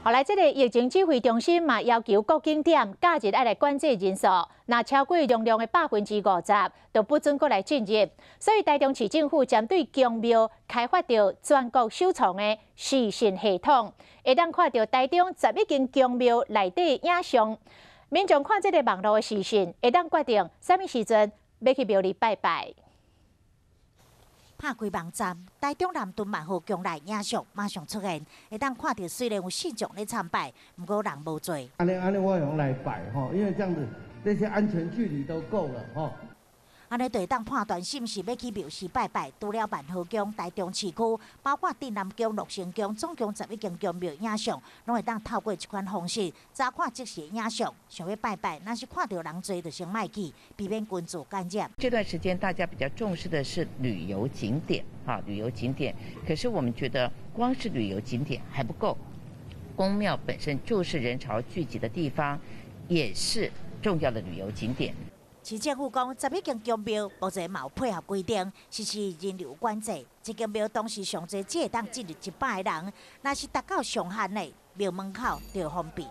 後來，這个疫情指揮中心嘛要求各景點假日愛來管制人數，若超過容量的50%，就不准閣來進入。所以，台中市政府針對宮廟開發著全國首創的視訊系統，會當看著台中11間宮廟內底影像。民眾看這个網路的視訊，會當決定啥物時陣欲去廟裡拜拜。拍開網站，台中南屯萬和宮內影像馬上出現，會當看著雖然有信眾咧參拜，毋過人無濟。按呢按呢，我會用來拜吼，因為這樣子這些安全距離都夠了吼。按呢就會當判斷是毋是欲去廟寺拜拜。除了萬和宮、台中市區，包括鎮南宮、樂成宮，總共11間宮廟影像，攏會當透過這款方式查看即時影像。想欲拜拜，若是看著人濟，就先莫去，避免群聚感染。這段時間大家比較重視的是旅遊景點，哈，旅遊景點。可是我們覺得光是旅遊景點還不夠，宮廟本身就是人潮聚集的地方，也是重要的旅遊景點。市政府講，11間宮廟目前嘛有配合規定，實施人流管制。一間廟當時上濟只會當進入100個人，若是達到上限的，廟門口就封閉。